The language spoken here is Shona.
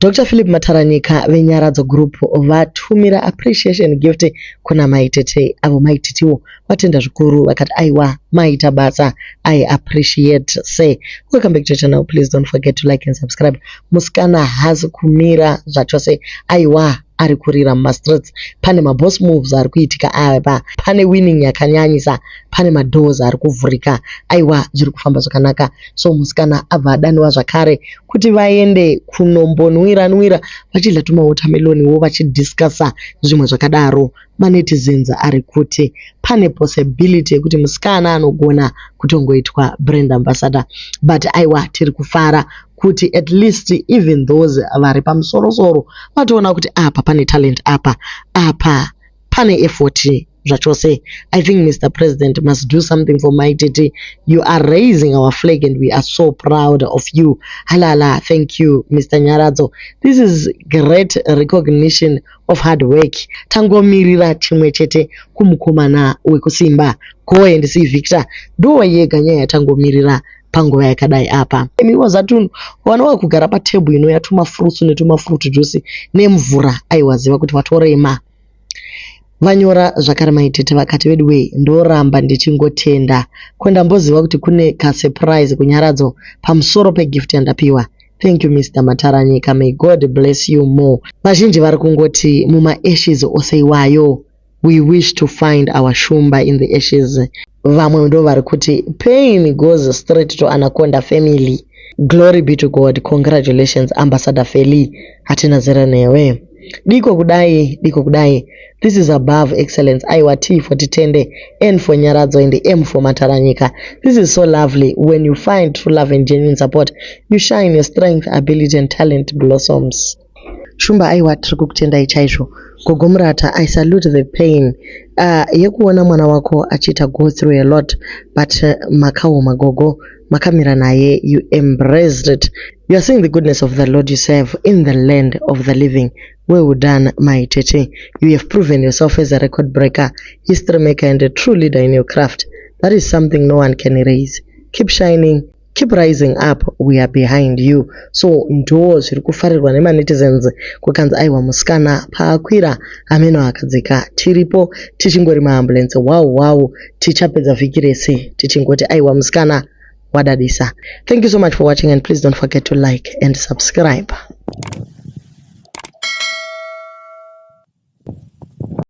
Dr Philip Mataranyika veNyaradzo Group vatumira appreciation gift kuna Mai Tete avo Mai Titiwo vatenda zvikuru vakati aiwa maita basa I appreciate sir. Welcome back to channel please don't forget to like and subscribe. Musikana haasi kumira zvachose aiwa ari kurira mumastreets pane maboss moves ari kuitika apa pane winning yakanyanyisa pane madoors ari kuvhurika aiwa zviri kufamba zvakanaka so musikana abva adaniwa zvakare kuti vaende kunombonwira nwira vachidya tumawatermelon vachidiscussa zvimwe zvakadaro. Manetizens ari kuti pane possibility yekuti musikana anogona kutongoitwa brand ambassador but aiwa tiri kufara kuti at least even those vari pamusorosoro vatoona kuti apa pane talent apa apa pane effort zvachose. I think Mr President must do something for Mai Tete. You are raising our flag and we are so proud of you. Halala, thank you Mr Nyaradzo. This is great recognition of hard work. Tangomirira chimwe chete kumukomana wekusimba. Go and see Victor. Ndo yega nyaya yatangomirira panguva yakadai apa. Imiwo zatunhu vana vakugara patebhuru inouya tumafruits netumafruit juice nemvura aiwa ziva kuti vatorema. Vanyora zvakare Mai Tete vakati veduwe ndoramba ndichingotenda ko ndamboziva kuti kune kasurprise kunyaradzo pamusoro pegift yandapiwa. Thank you Mr Mataranyika may God bless you more. Vazhinji vari kungoti mumaashes ose iwayo we wish to find our shumba in the ashes. Vamwe ndo vari kuti pain goes straight to Anaconda family. Glory be to God. Congratulations Ambassador Feli. Hatina zera newe. Diko kudai, diko kudai. This is above excellence. Aiwa T for Titende, N for Nyaradzo and M for Mataranyika. This is so lovely. When you find true love and genuine support, you shine your strength, ability and talent blossoms. Shumba aiwa tiri kukutendai chaizvo. Gogo Murata, I salute the pain yekuona mwana wako achiita go through a lot but makaoma gogo makamira naye you embraced it. You are seeing the goodness of the Lord you serve in the land of the living. Well done, my Tete. You have proven yourself as a record breaker, history maker, and a true leader in your craft. That is something no one can erase. Keep shining, keep rising up. We are behind you. So ndo zviri kufarirwa nemanetizens kukanzi aiwa musikana paakwira ameno akadzika tiripo tichingori maambulance wow wow tichapedza vhiki rese tichingoti aiwa musikana wadadisa. Thank you so much for watching and please don't forget to like and subscribe.